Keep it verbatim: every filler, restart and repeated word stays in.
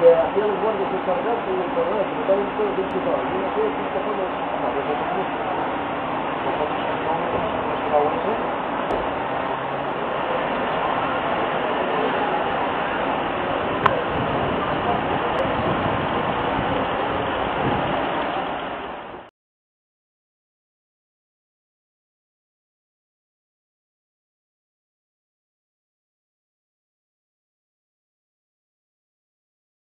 Eh, hacía los guardies encargarse y el programa, pero estaban todos bien cuidados. Yo no sé si esta zona, no, desde los muchos.